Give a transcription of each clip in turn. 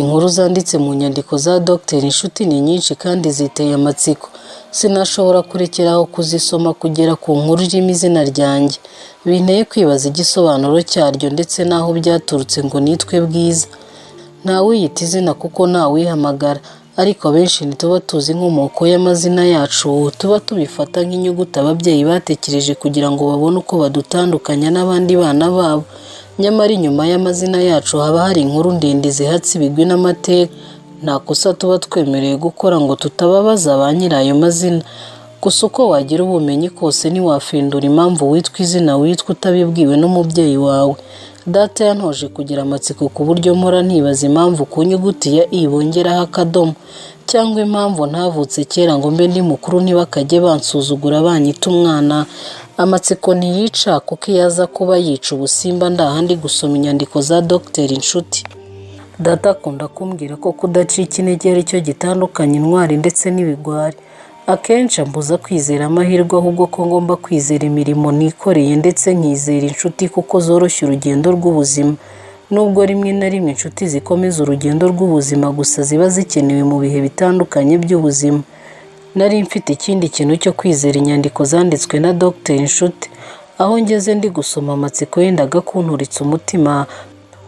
Inkuru zanditse mu nyandiko za Dr Nshuti ni nyinshi kandi ziteye amatsiko. Sinashobora kurekera aho kuzisoma kugera ku nkuru irimo izina ryanjye. Binteye kwibaza igisobanuro cyaryo ndetse n'aho byaturutse ngo nitwe Bwiza. Ntawiyita izina kuko ntawihamagara, ariko abenshi ntituba tuzi inkomoko y'amazina yacu, tuba tubifata nk'inyuguti ababyeyi batekereje kugira ngo babone uko badutandukanya n'abandi bana babo. Nyamara inyuma y'amazina yacu haba hari inkuru ndende zihatse ibigwi n'amateka. Nta kosa tuba twemerewe gukora ngo tutababaza ba nyiri ayo mazina. Gusa uko wagira ubumenyi kose ntiwafindura impamvu witwa izina witwa utabibwiwe n'umubyeyi wawe. Data yantoje kugira amatsiko ku buryo mpora ntibaza impamvu ku nyuguti ya I bongeraho akadomo, cyangwa impamvu ntavutse kera ngo mbe ndi mukuru ntibakajye bansuzugura banyita umwana. Amatsiko ntiyica kuko iyo aza kuba yica ubusimba ndahandi gusoma inyandiko za Dr Nshuti. Data akunda kumbwira ko kudacika intege ari cyo gitandukanya intwari ndetse n'ibigwari. Akenshi ambuza kwizera amahirwe ahubwo ko ngomba kwizera imirimo nikoreye ndetse nkizera inshuti kuko zoroshya urugendo rw'ubuzima. Nubwo rimwe na rimwe inshuti zikomeza urugendo rw'ubuzima gusa ziba zikenewe mu bihe bitandukanye by'ubuzima. Nari mfite ikindi kintu cyo kwizera inyandiko zanditswe na Dr Nshuti. Aho ngeze ndi gusoma amatsiko yendaga kunturitsa umutima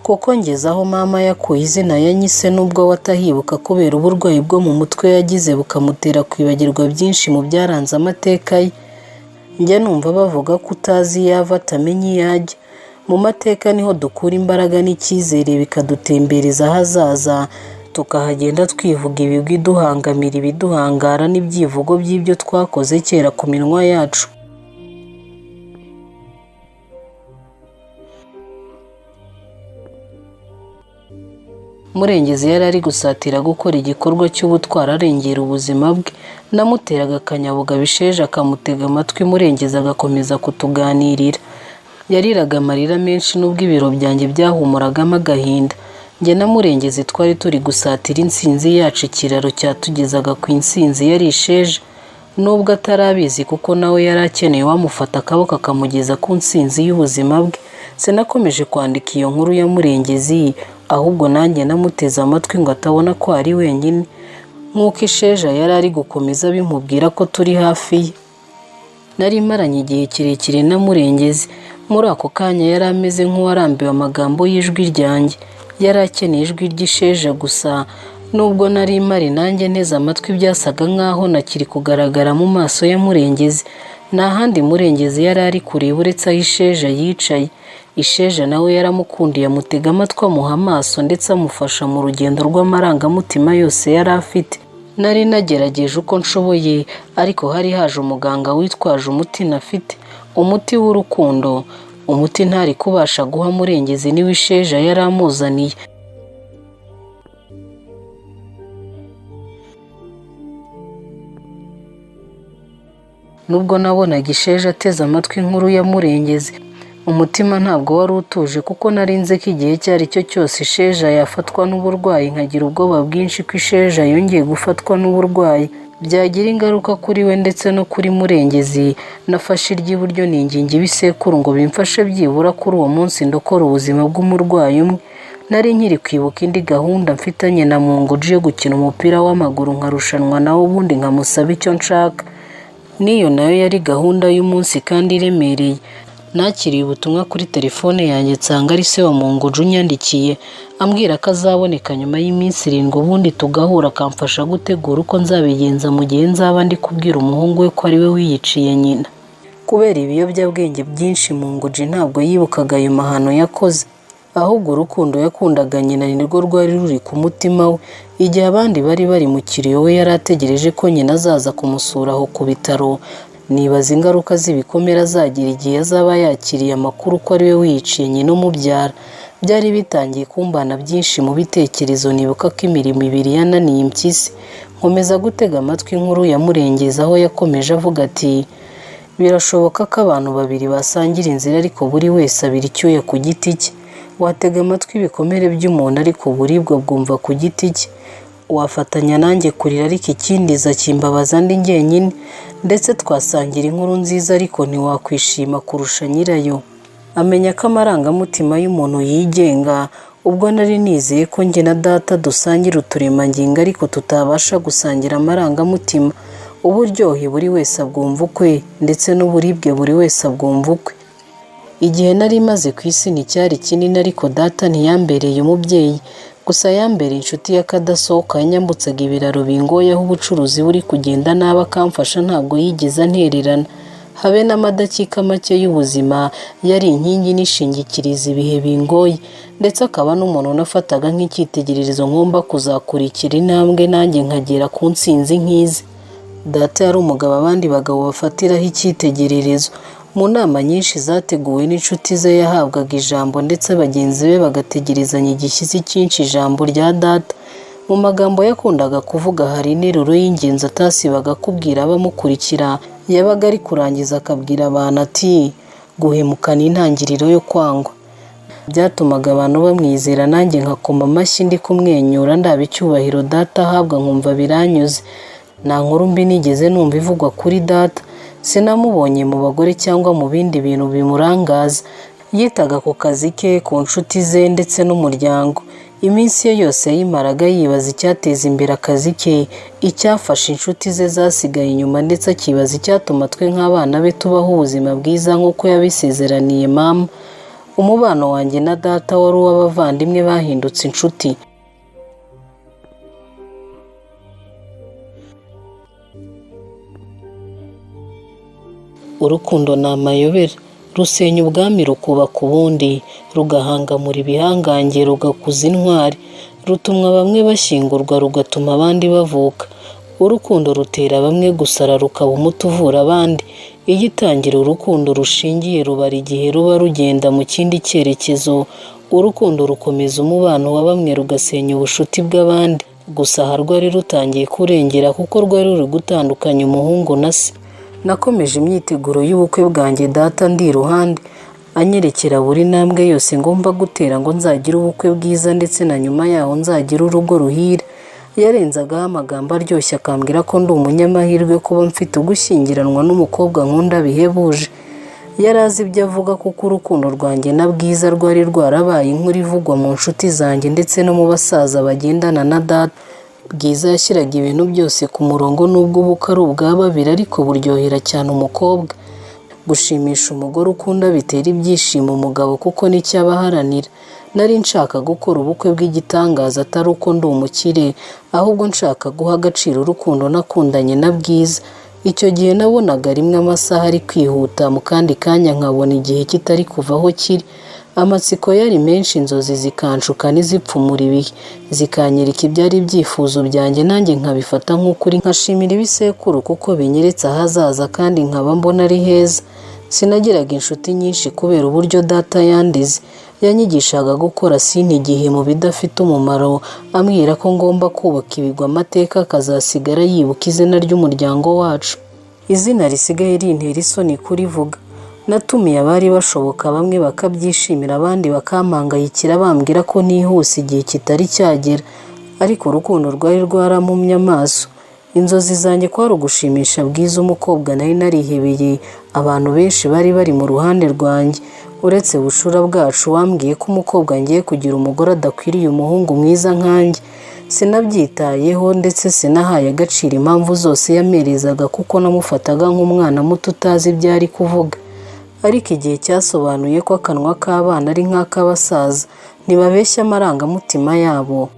kuko ngeze aho mama yakuye izina yanyise nubwo we atahibuka kubera uburwayi bwo mu mutwe yagize bukamutera kwibagirwa byinshi mu byaranze amateka ye. Njya numva bavuga ko utazi iyo ava atamenya iyo ajya. Mu mateka niho dukura imbaraga n'icyizere bikadutembereza ahazaza, tukahagenda twivuga ibigwi duhangamira ibiduhangara n'ibyivugo by'ibyo twakoze kera ku minwa yacu. Murengezi yari ari gusatira gukora igikorwa cy'ubutwari arengera ubuzima bwe. Namuteraga akanyabugabo isheja akamutega amatwi Murengezi agakomeza kutuganirira. Yariraga amarira menshi nubwo ibiro byanjye byahumuragamo agahinda. Njye na Murengezi twari turi gusatira intsinzi yacu ikiraro cyatugezaga ku intsinzi yari isheja. Nubwo atarabizi kuko nawe yari akeneye uwamufata akaboko akamugeza ku ntsinzi y'ubuzima bwe. Sinakomeje kwandika iyo nkuru ya Murengezi, ahubwo nanjye namuteze amatwi ngo atabona ko ari wenyine. Nk'uko isheja yari ari gukomeza bimubwira ko turi hafi ye. Nari maranye igihe kirekire na Murengezi. Muri ako kanya yari ameze nk'uwarambiwe amagambo y'ijwi ryanjye. Yari akeneye ijwi ry'isheja gusa. Nubwo nari mpari nanjye nteze amatwi byasaga nk'aho ntakiri kugaragara mu maso ya Murengezi. Nta handi Murengezi yari ari kureba uretse aho Isheja yicaye. Isheja nawe yaramukundiye amutega amatwi amuha amaso ndetse amufasha mu rugendo rw'amarangamutima yose yari afite. Nari nagerageje uko nshoboye ariko hari haje umuganga witwaje umuti ntafite. Umuti w'urukundo. Umuti ntari kubasha guha Murengezi niwo Isheja yari amuzaniye. Nubwo nabonaga Isheja ateze amatwi inkuru ya Murengezi, umutima ntabwo wari utuje kuko nari nzi ko igihe icyo ari cyo cyose Isheja yafatwa n'uburwayi nkagira ubwoba bwinshi ko Isheja yongeye gufatwa n'uburwayi byagira ingaruka kuri we ndetse no kuri Murengezi. Nafashe iry'iburyo ninginga ibisekuru ngo bimfashe byibura kuri uwo munsi ndokore ubuzima bw'umurwayi umwe. Nari nkiri kwibuka indi gahunda mfitanye na Munguji yo gukina umupira w'amaguru nkarushanwa nawe ubundi nkamusaba icyo nshaka. N'iyo nayo yari gahunda y'umunsi kandi iremereye. Nakiriye ubutumwa kuri telefone yanjye nsanga ari se wa Munguji unyandikiye, ambwira ko azaboneka nyuma y'iminsi 7 ubundi tugahura akamfasha gutegura uko nzabigenza mu gihe nzaba ndi kubwira umuhungu we ko ari we wiyiciye nyina. Kubera ibiyobyabwenge byinshi Munguji ntabwo yibukaga ayo mahano yakoze. Ahubwo urukundo yakundaga nyina nirwo rwari ruri ku mutima we. Igihe abandi bari bari mu kiriyo we yari ategereje ko nyina azaza kumusura aho ku bitaro. Nibaza ingaruka z'ibikomere azagira igihe azaba yakiriye amakuru ko ari we wiyiciye nyina umubyara. Byari bitangiye kumbana byinshi mu bitekerezo nibuka ko imirimo ibiri yananiye impyisi. Nkomeza gutega amatwi inkuru ya Murengezi aho yakomeje avuga ati birashoboka ko abantu babiri basangira inzira ariko buri wese abira icyuya ku giti cye. Watega amatwi ibikomere by'umuntu ariko uburibwe bwumva ku giti cye. Wafatanya nanjye kurira ariko ikindiza kimbabaza ndi njyenyine, ndetse twasangira inkuru nziza ariko ntiwakwishima kurusha nyirayo. Amenya ko amarangamutima y'umuntu yigenga, Ubwo nari nizeye ko njye na data dusangira uturemangingo ariko tutabasha gusangira amarangamutima. Uburyohe buri wese abwumva ukwe, ndetse n'uburibwe buri wese abwumva ukwe. Igihe nari maze ku isi nticyari kinini, ariko data ntiyambereye umubyeyi gusa, yambereye inshuti y'akadasohoka. Yanyambutsaga ibiraro bingoye aho ubucuruzi buri kugenda nabi akamfasha, ntabwo yigeze antererana habe n'amadakika make y'ubuzima. Yari inkingi n'ishingikiriza ibihe bingoye, ndetse akaba n'umuntu nafataga nk'icyitegererezo ngomba kuzakurikira intambwe nanjye nkagera ku ntsinzi nk'ize. Data yari umugabo abandi bagabo bafatiraho icyitegererezo. Mu nama nyinshi zateguwe n'inshuti ze yahabwaga ijambo, ndetse bagenzi be bagategerezanya igishyitsi cyinshi ijambo rya data. Mu magambo yakundaga kuvuga hari interuro y'ingenzi atasibaga kubwira abamukurikira. Yabaga ari kurangiza akabwira abantu ati: "Guhemuka ni intangiriro yo kwangwa." Byatumaga abantu bamwizera, nanjye nkakoma amashyi ndi kumwenyura, ndaba icyubahiro data ahabwa nkumva biranyuze. Nta nkuru mbi nigeze numva ivugwa kuri data. Sinamubonye mu bagore cyangwa mu bindi bintu bimurangaza. Yitaga ku kazi ke, ku nshuti ze ndetse n'umuryango. Iminsi ye yose yayimaraga yibaza icyateza imbere akazi ke, icyafasha inshuti ze zasigaye inyuma, ndetse akibaza icyatuma twe nk'abana be tubaho ubuzima bwiza nk'uko yabisezeraniye mama. Umubano wanjye na data wari uw'abavandimwe bahindutse inshuti. Urukundo ni amayobera. Rusenya ubwami rukubaka ubundi, rugahangamura ibihangange, rugakuza intwari, rutuma bamwe bashyingurwa, rugatuma abandi bavuka. Urukundo rutera bamwe gusara, rukaba umuti uvura abandi. Iyo itangira urukundo rushingiye rubara igihe ruba rugenda mu kindi cyerekezo. Urukundo rukomeza umubano wa bamwe, rugasenya ubucuti bw'abandi. Gusa aha rwari rutangiye kurengera, kuko rwari ruri gutandukanya umuhungu na se. Nakomeje imyiteguro y'ubukwe bwanjye data ndi iruhande, anyerekera buri ntambwe yose ngomba gutera ngo nzagire ubukwe bwiza, ndetse na nyuma yaho nzagire urugo ruhire. Yarenzagaho amagambo aryoshye akambwira ko ndi umunyamahirwe kuba mfite ugushyingiranwa n'umukobwa nkunda bihebuje. Yari azi ibyo avuga, kuko urukundo rwanjye na Bwiza rwari rwarabaye inkuru ivugwa mu nshuti zanjye ndetse no mu basaza bagendana na data. Bwiza yashyiraga ibintu byose ku murongo, nubwo ubukwe ari ubwa babiri ariko buryohera cyane umukobwa. Gushimisha umugore ukunda bitera ibyishimo umugabo, kuko nicyo aba aharanira. Nari nshaka gukora ubukwe bw'igitangaza, atari uko ndi umukire, ahubwo nshaka guha agaciro urukundo nakundanye na Bwiza. Icyo gihe nabonaga rimwe amasaha ari kwihuta, mu kandi kanya nkabona igihe kitari kuva aho kiri. Amatsiko yari menshi, inzozi zikanshuka n'izipfumura ibihe, zikanyereka ibyari ibyifuzo byanjye, nanjye nkabifata nk'ukuri, nkashimira ibisekuru kuko binyeretse ahazaza kandi nkaba mbona ari heza. Sinagiraga inshuti nyinshi kubera uburyo data yandize. Yanyigishaga gukora sinte igihe mu bidafite umumaro, ambwira ko ngomba kubaka ibigwi amateka akazasigara yibuka izina ry'umuryango wacu. Izina risigaye rintera isoni kurivuga. Natumiye abari bashoboka, bamwe bakabyishimira, abandi bakampangayikira bambwira ko nihuse igihe kitari cyagera. Ariko urukundo rwari rwarampumye amaso. Inzozi zanjye kwari ugushimisha Bwiza, umukobwa nari narihebeye. Abantu benshi bari bari mu ruhande rwanjye, uretse bucura bwacu wambwiye ko umukobwa ngiye kugira umugore adakwiriye umuhungu mwiza nkanjye. Sinabyitayeho, ndetse sinahaye agaciro impamvu zose yamerezaga, kuko namufataga nk'umwana muto utazi ibyo ari kuvuga. Ariko igihe cyasobanuye ko akanwa k'abana ari nk'ak'abasaza, ntibabeshya amarangamutima yabo.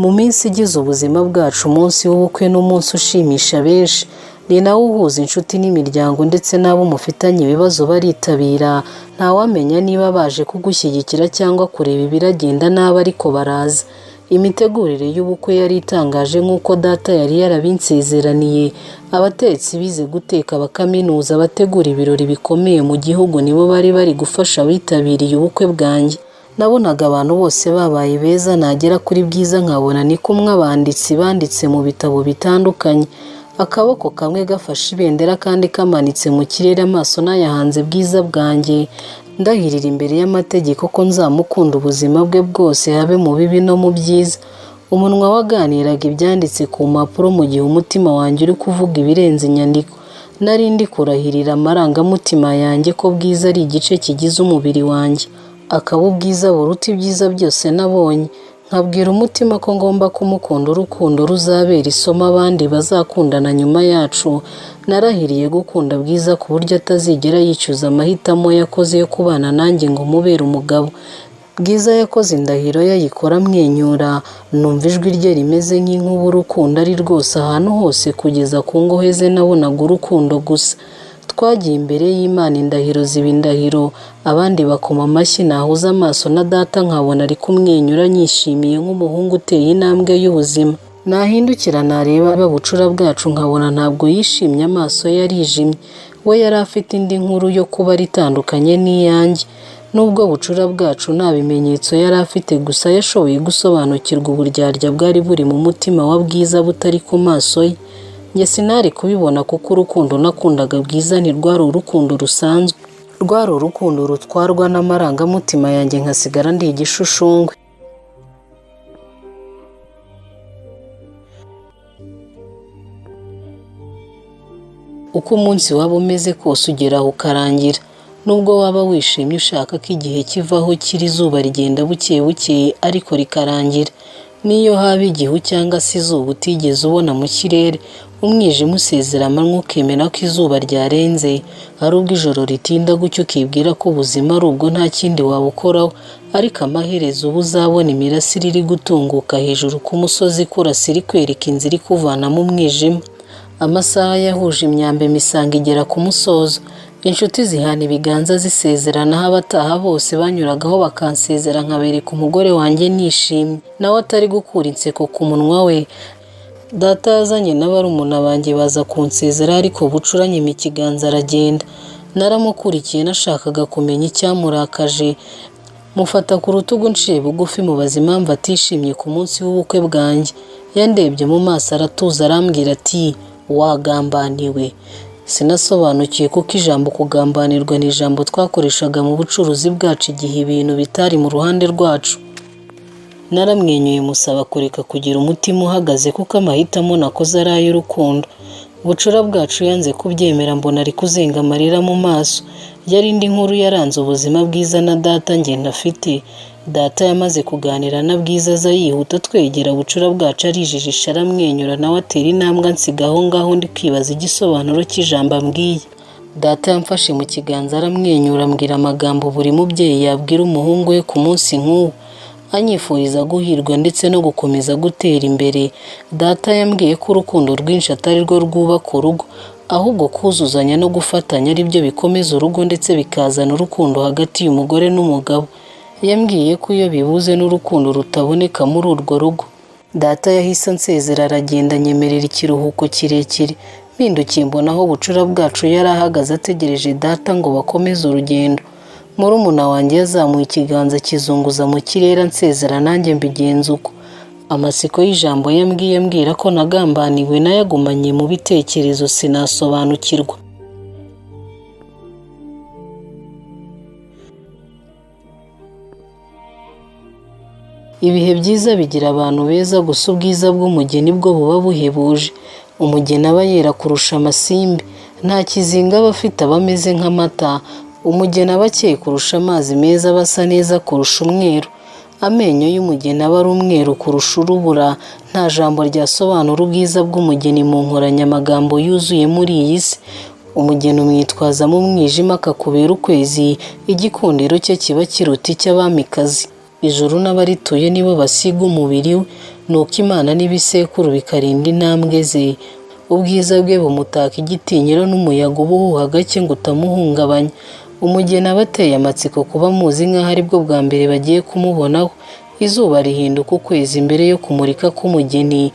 Mu minsi igize ubuzima bwacu, umunsi w'ubukwe ni umunsi ushimisha benshi, ni nawo uhuza inshuti n'imiryango, ndetse n'abo mufitanye ibibazo baritabira. Ntawamenya niba baje kugushyigikira cyangwa kureba ibiragenda nabi, ariko baraza. Imitegurire y'ubukwe yari itangaje nk'uko data yari yarabinsezeraniye. Abatetsi bize guteka bakaminuza, abategura ibirori bikomeye mu gihugu nibo bari bari gufasha abitabiriye ubukwe bwanjye. Nabonaga abantu bose babaye beza, nagera kuri Bwiza nkabona ni kumwe abanditsi banditse mu bitabo bitandukanye. Akaboko kamwe gafashe ibendera akandi kamanitse mu kirere, amaso nayahanze Bwiza bwanjye. Ndahirira imbere y'amategeko ko nzamukunda ubuzima bwe bwose, habe mu bibi no mu byiza. Umunwa waganiraga ibyanditse ku mpapuro, mu gihe umutima wanjye uri kuvuga ibirenze inyandiko. Nari ndi kurahirira amarangamutima yanjye ko Bwiza ari igice kigize umubiri wanjye, akaba ubwiza buruta ibyiza byose nabonye. Nkabwira umutima ko ngomba kumukunda urukundo ruzabera isomo abandi bazakundana nyuma yacu. Narahiriye gukunda Bwiza ku buryo atazigera yicuza amahitamo yakoze yo kubana nanjye ngo mubere umugabo. Bwiza yakoze indahiro ye ayikora amwenyura, numva ijwi rye rimeze nk'inkuba. Urukundo ari rwose ahantu hose, kugeza ku ngohe ze nabonaga urukundo gusa. Twagiye imbere y'Imana, indahiro ziba indahiro, abandi bakoma amashyi. Nahuza amaso na data nkabona ari kumwenyura anyishimiye nk'umuhungu uteye intambwe y'ubuzima. Nahindukira nareba bucura bwacu nkabona ntabwo yishimye, amaso ye yarijimye. We yari afite indi nkuru yo kuba itandukanye n'iyanjye. Nubwo bucura bwacu nta bimenyetso yari afite, gusa yashoboye gusobanukirwa uburyarya bwari buri mu mutima wa Bwiza butari ku maso ye. Njye sinari kubibona kuko urukundo nakundaga Bwiza ntirwari urukundo rusanzwe. Rwari urukundo rutwarwa n'amarangamutima yanjye nkasigara ndi igishushungwe. Uko umunsi waba umeze kose ugera aho ukarangira. Nubwo waba wishimye ushaka ko igihe kivaho kiri, izuba rigenda buke buke ariko rikarangira. N'iyo haba igihu cyangwa se izuba utigeze ubona mu kirere, umwijima usezera amanywa ukemera ko izuba ryarenze. Hari ubwo ijoro ritinda gucya ukibwira ko ubuzima ari ubwo nta kindi wabukoraho, ariko amaherezo uba uzabona imirasire iri gutunguka hejuru ku musozi ikurasira ikwereka inzira ikuvana mu mwijima. Amasaha yahuje imyambi imisango igera ku musozo. Inshuti zihana ibiganza zisezeranaho, abataha bose banyuragaho bakansezera nkabereka umugore wanjye nishimye, nawe atari gukura inseko ku munwa we. Data yazanye na barumuna banjye baza kunsezera, ariko bucura anyima ikiganza aragenda. Naramukurikiye, nashakaga kumenya icyamurakaje. Mufata ku rutugu nciye bugufi mubaza impamvu atishimye ku munsi w'ubukwe bwanjye. Yandebye mu maso aratuza arambwira ati wagambaniwe. Sinasobanukiwe kuko ijambo kugambanirwa ni ijambo twakoreshaga mu bucuruzi bwacu igihe ibintu bitari mu ruhande rwacu. Naramwenyuye musaba kureka kugira umutima uhagaze kuko amahitamo nakoze ari ay'urukundo. Bucura bwacu yanze kubyemera mbona ari kuzenga amarira mu maso. Yari indi nkuru yaranze ubuzima bwiza na data njye ntafite. Data yamaze kuganira na Bwiza aza yihuta twegera bucura bwacu arijijisha aramwenyura, nawe atera intambwe ansiga aho ngaho ndi kwibaza igisobanuro cy'ijambo ambwiye. Data yamfashe mu kiganza aramwenyura ambwira amagambo buri mubyeyi yabwira umuhungu we ku munsi nk'uwo, anyifuriza guhirwa ndetse no gukomeza gutera imbere. Data yambwiye ko urukundo rwinshi atari rwo rwubaka urugo, ahubwo kuzuzanya no gufatanya ari byo bikomeza urugo ndetse bikazana urukundo hagati y'umugore n'umugabo. Yambwiye ko iyo bibuze n'urukundo rutaboneka muri urwo rugo. Data yahise ansezera aragenda anyemerera ikiruhuko kirekire. Mpindukiye mbona aho bucura bwacu yari ahagaze ategereje data ngo bakomeze urugendo. Murumuna wanjye yazamuye ikiganza akizunguza mu kirere ansezera, nanjye mbigenza uko. Amatsiko y'ijambo yambwiye ambwira ko nagambaniwe nayagumanye mu bitekerezo sinasobanukirwa. Ibihe byiza bigira abantu beza, gusa ubwiza bw'umugeni bwo buba buhebuje. Umugeni aba yera kurusha amasimbi, nta kizinga aba afite, aba ameze nk'amata. Umugeni aba akeye kurusha amazi meza, aba asa neza kurusha umweru. Amenyo y'umugeni aba ari umweru kurusha urubura. Nta jambo ryasobanura ubwiza bw'umugeni mu nkoranyamagambo yuzuye muri iyi si. Umugeni umwitwaza mu mwijima akakubera ukwezi, igikundiro cye kiba kiruta icy'abamikazi. Ijuru n'abarituye nibo basiga umubiri we, nuko Imana n'ibisekuru bikarinda intambwe ze. Ubwiza bwe bumutaka igitinyiro n'umuyaga uba uhuha gake ngo utamuhungabanya. Umugeni aba ateye amatsiko kuba amuzi nk'aho aribwo bwa mbere bagiye kumubonaho. Izuba rihinduka ukwezi mbere yo kumurika k'umugeni,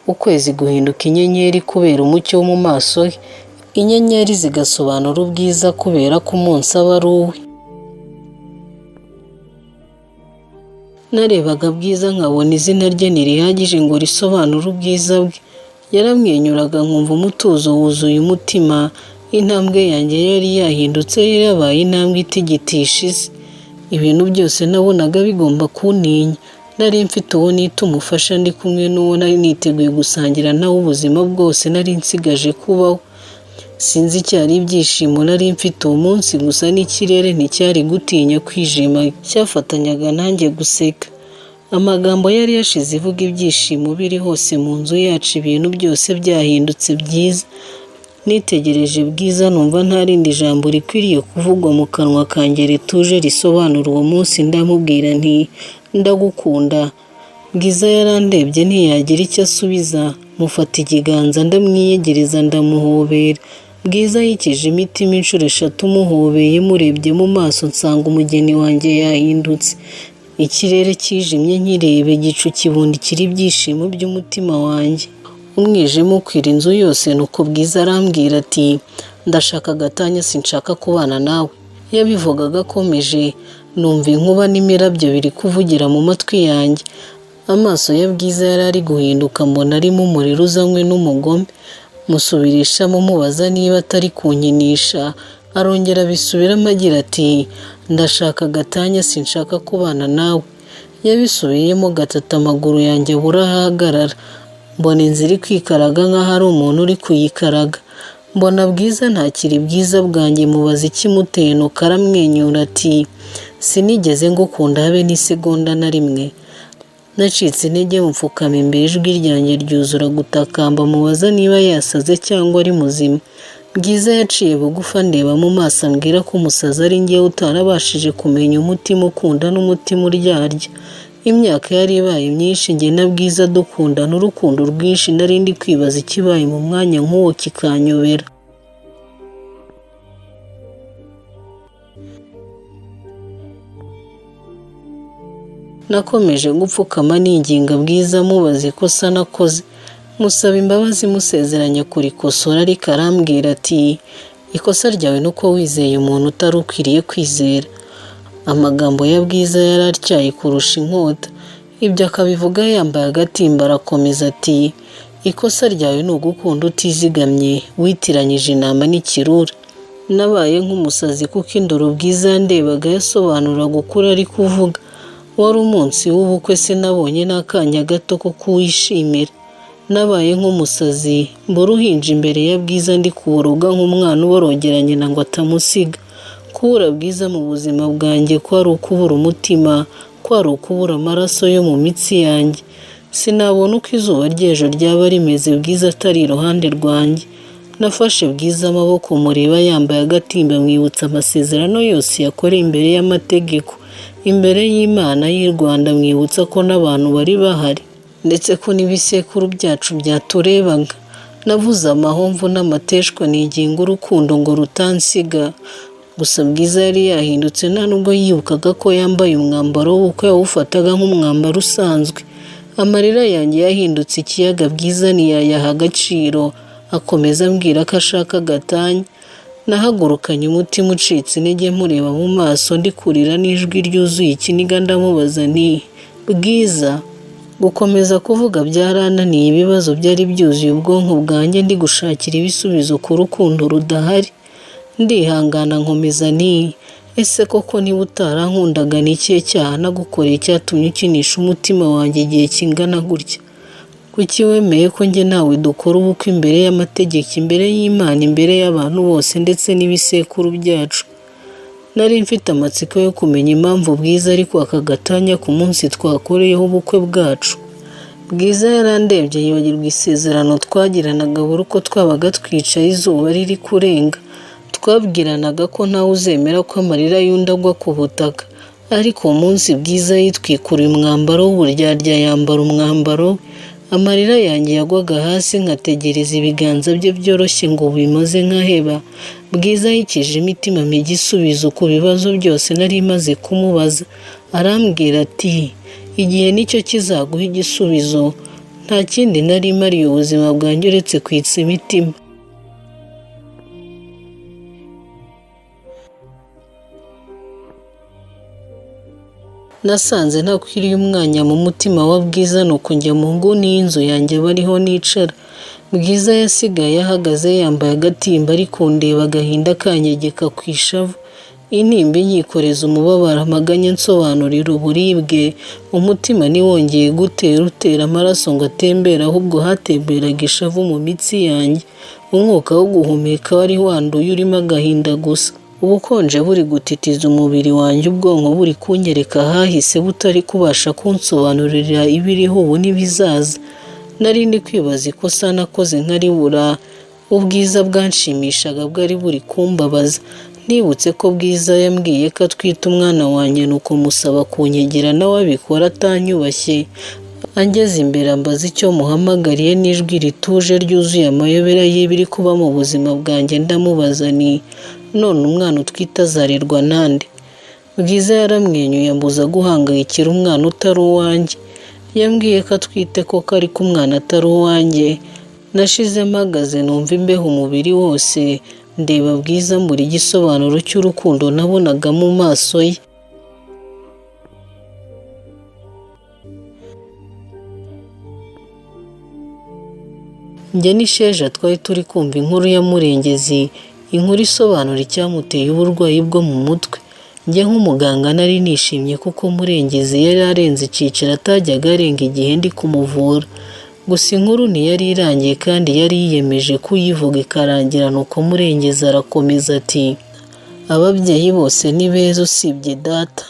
ukwezi guhinduka inyenyeri kubera umucyo wo mu maso he. Inyenyeri zigasobanura ubwiza kubera ko umunsi aba ari uwe. Narebaga Bwiza nkabona izina rye ntirihagije ngo risobanure ubwiza bwe. Yaramwenyuraga nkumva umutuzo wuzuye umutima. Intambwe yanjye yari yahindutse yabaye intambwe itigitisha isi. Ibintu byose nabonaga bigomba kuntinya. Nari mfite uwo nita umufasha, ndi kumwe n'uwo nari niteguye gusangira nawe ubuzima bwose nari nsigaje kubaho. Sinzi icyari ibyishimo nari mfite uwo munsi, gusa n'ikirere nticyari gutinya kwijima cyafatanyaga nanjye guseka. Amagambo yari yashize ivuga ibyishimo biri hose mu nzu yacu, ibintu byose byahindutse byiza. Nitegereje Bwiza numva nta rindi jambo rikwiriye kuvugwa mu kanwa kanjye rituje risobanura uwo munsi, ndamubwira nti ndagukunda. Bwiza yarandebye ntiyagira icyo asubiza, mufata ikiganza ndamwiyegereza ndamuhobera. Bwiza yikije imitima inshuro eshatu muhobeye, murebye mu maso nsanga umugeni wanjye yahindutse. Ikirere kijimye nkireba, igicu kibundikira ibyishimo by'umutima wanjye. Umwijima ukwira inzu yose, nuko Bwiza arambwira ati ndashaka gatanya sinshaka kubana nawe. Yabivugaga akomeje, numva inkuba n'imirabyo biri kuvugira mu matwi yanjye. Amaso ya Bwiza yari ari guhinduka mbona arimo umuriro uzanywe n'umugome. Musubirishamo mubaza niba atari kunkinisha, arongera abisubiramo agira ati ndashaka gatanya sinshaka kubana nawe. Yabisubiyemo gatatu amaguru yanjye abura aho ahagarara. Mbona inzira iri kwikaraga nk'aho ari umuntu uri kuyikaraga. Mbona Bwiza ntakiri bwiza bwanjye, mubaza ikimuteye nuko aramwenyura ati sinigeze ngukunda habe n'isegonda na rimwe. Nacitse intege mupfukama imbere, ijwi ryanjye ryuzura gutakamba mubaza niba yasaze cyangwa ari muzima. Bwiza yaciye bugufi andeba mu maso ambwira ko umusazi ari njyewe utarabashije kumenya umutima ukunda n'umutima uryarya. Imyaka yari ibaye myinshi njye na Bwiza dukundana urukundo rwinshi, nari ndi kwibaza ikibaye mu mwanya nk'uwo kikanyobera. Nakomeje gupfukama ninginga Bwiza mubaza ikosa nakoze, musaba imbabazi musezeranya kurikosora, ariko arambwira ati ikosa ryawe ni uko wizeye umuntu utari ukwiriye kwizera. Amagambo ya Bwiza yari atyaye kurusha inkota, ibyo akabivuga yambaye agatimba. Arakomeza ati ikosa ryawe ni ugukunda utizigamye, witiranyije intama n'ikirura. Nabaye nk'umusazi kuko indoro Bwiza yandebaga yasobanuraga ukuri ari kuvuga. Wari umunsi w'ubukwe, sinabonye n'akanya gato ko kuwishimira. Nabaye nk'umusazi mbura uruhinja imbere ya Bwiza ndi kuboroga nk'umwana uborogera nyina ngo atamusiga. Kubura Bwiza mu buzima bwanjye kwari ukubura umutima, kwari ukubura amaraso yo mu mitsi yanjye. Sinabona uko izuba ry'ejo ryaba rimeze Bwiza atari iruhande rwanjye. Nafashe Bwiza amaboko mureba yambaye agatimba, mwibutsa amasezerano yose yakoreye imbere y'amategeko, imbere y'Imana y'i Rwanda, mwibutsa ko n'abantu bari bahari, ndetse ko n'ibisekuru byacu byaturebaga. Navuze amahomvu n'amateshwa niginga urukundo ngo rutansiga. Gusa Bwiza yari yahindutse, nta nubwo yibukaga ko yambaye umwambaro w'ubukwe, yawufataga nk'umwambaro usanzwe. Amarira yanjye yahindutse ikiyaga, Bwiza ntiyayaha agaciro, akomeza ambwira ko ashaka gatanya. Nahagurukanye umutima ucitse intege mureba mu maso ndi kurira n'ijwi ryuzuye ikiniga ndamubaza nti Bwiza. Gukomeza kuvuga byarananiye, ibibazo byari byuzuye ubwonko bwanjye ndi gushakira ibisubizo ku rukundo rudahari. Ndihangana nkomeza nti ese koko niba utarankundaga ni ikihe cyaha nagukoreye cyatumye ukinisha umutima wanjye igihe kingana gutya? Kuki wemeye ko njye nawe dukora ubukwe imbere y'amategeko, imbere y'Imana, imbere y'abantu bose ndetse n'ibisekuru byacu? Nari mfite amatsiko yo kumenya impamvu Bwiza ariko aka gatanya ku munsi twakoreyeho ubukwe bwacu. Bwiza yarandebye yibagirwa isezerano twagiranaga buri uko twabaga twicaye izuba riri kurenga. Twabwiranaga ko ntawe uzemera ko amarira y'undi agwa ku butaka. Ariko uwo munsi Bwiza yitwikuriye umwambaro w'uburyarya yambara umwambaro we. Amarira yanjye yagwaga hasi nkategereza ibiganza bye byoroshye ngo bimaze nkaheba. Bwiza yikije imitima ampa igisubizo ku bibazo byose nari maze kumubaza. Arambwira ati igihe nicyo kizaguha igisubizo. Nta kindi nari mariye ubuzima bwanjye uretse kwitsa imitima. Nasanze ntakwiriye umwanya mu mutima wa Bwiza, nuko njya mu nguni y'inzu yanjye aba ariho nicara. Bwiza yasigaye ahagaze yambaye agatimba ari kundeba agahinda kanyegeka ku ishavu. Intimba inyikoreza umubabaro, amaganya ansobanurira uburibwe. Umutima ntiwongeye gutera utera amaraso ngo atembere, ahubwo hatemberaga ishavu mu mitsi yanjye. Umwuka wo guhumeka wari wanduye urimo agahinda gusa. Ubukonje buri gutitiza umubiri wanjye, ubwonko buri kunyereka ahahise butari kubasha kunsobanurira ibiriho ubu n'ibizaza. Nari ndi kwibaza ikosa nakoze nkaribura. Ubwiza bwanshimishaga bwari buri kumbabaza. Nibutse ko Bwiza yambwiye ko atwite umwana wanjye, nuko musaba kunyegera nawe abikora atanyubashye. Angeze imbere ambaza icyo muhamagariye n'ijwi rituje ryuzuye amayobera y'ibiri kuba mu buzima bwanjye, ndamubaza nti none umwana utwite azarerwa nande? Bwiza yaramwenyuye ambuza guhangayikira umwana utari uwanjye. Yambwiye ko atwite koko ariko umwana atari uwanjye. Nashize mpagaze numva imbeho umubiri wose, ndeba Bwiza mbura igisobanuro cy'urukundo nabonaga mu maso ye. Njye n'Isheja twari turi kumva inkuru ya Murengezi, inkuru isobanura icyamuteye uburwayi bwo mu mutwe. Njye nk'umuganga nari nishimye kuko Murengezi yari arenze icyiciro atajyaga arenga igihe ndi kumuvura. Gusa inkuru ntiyari irangiye kandi yari yiyemeje kuyivuga ikarangira, nuko Murengezi arakomeza ati ababyeyi bose ni beza usibye data.